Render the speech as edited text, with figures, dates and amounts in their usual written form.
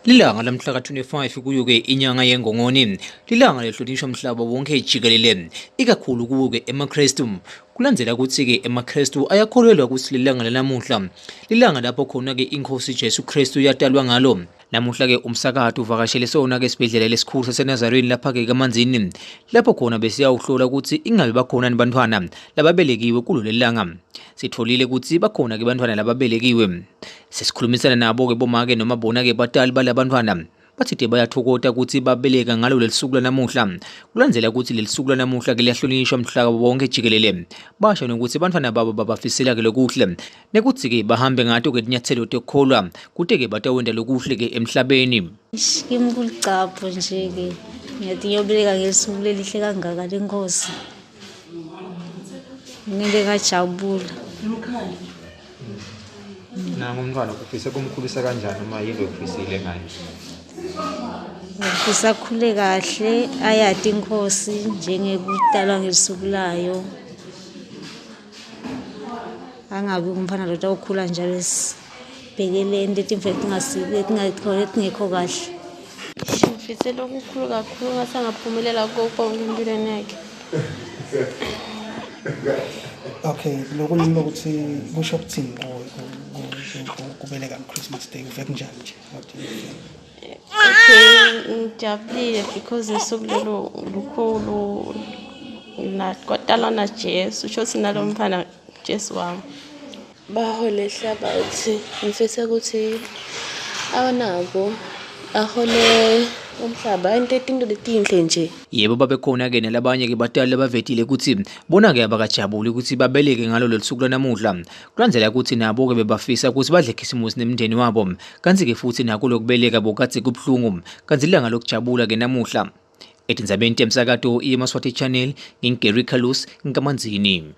Lilanga lamhla ka-25 kuyo-ke inyanga yeNgongoni, lilanga lehlonishwa mhlaba wonke jikelele, ikakhulu kuwo-ke emaKrestu. Kulandzela kutsi-ke emaKrestu ayakholelwa kutsi lilanga lanamuhla, lilanga lapho khona-ke iNkhosi Jesu Kristu yatalwa ngalo. Namuhla-ke umsakato uvakashele sona-ke esibhedlela lesikhulu saseNazareni lapha-ke kaManzini, lapho khona besiyawuhlola kutsi ingabe bakhona yini bantfwana lababelekiwe kulo lelanga. Sitfolile kutsi bakhona-ke bantfwana lababelekiwe. Sesikhulumisana nabo-ke bomake noma bona-ke batali balabantfwana bathite bayatfokota kutsi babeleka ngalo lelisuku lanamuhla. Kulandzela kutsi lelisuku lanamuhla-ke liyahlonishwa mhlaba wonke jikelele. Basho nokuthi bantfwana babo babafisela-ke lokuhle nekutsi-ke bahambe ngato-ke tinyatselo tekukholwa kute-ke batawenta lokuhle-ke emhlabeni. Kimi kulicapho nje-ke ngiyathi ngiyobeleka ngelisuku lelihle kangaka lenkosi. Ngeke ngajabula. Nangu umntwana ufise kumkhulisa kanjani uma yini lokufisile ngaye? Ngifisa akhule kahle ayati inkosi njengekutalwa ngelisuku layo. Angabi umfana lo tawukhula njalo sibhekeleni letimfo letingekho kahle. Ngifisela okukhulu kakhulu ngathi angaphumelela kuko konke empilweni yakhe. Okay, lokunye lokuthi kusho ukuthini kubeleka Christmas Day uve kunjani nje? How do you feel? Okay, ngijabulile because usuku lolu lukhulu na kwatalwa na Jesu sho ukuthi nalo mfana Jesu wami. Bahole hlabathi ngifisa ukuthi awanabo ahole umhlaba into tinto letinhle nje. Yebo babekhona-ke nalabanye-ke batali labavetile kutsi bona-ke abakajabuli kutsi babeleke ngalo lolusuku lwanamuhla. Kulandzela kutsi nabo-ke bebafisa kutsi badle khisimusi nemndeni wabo. Kantsi-ke futsi nako lokubeleka bokadze kubuhlungu. Kantsi lilanga lokujabula-ke namuhla. Etindzabeni temsakato iMaswati Channel, ngingu-Gary Carlos, ngiKamanzini.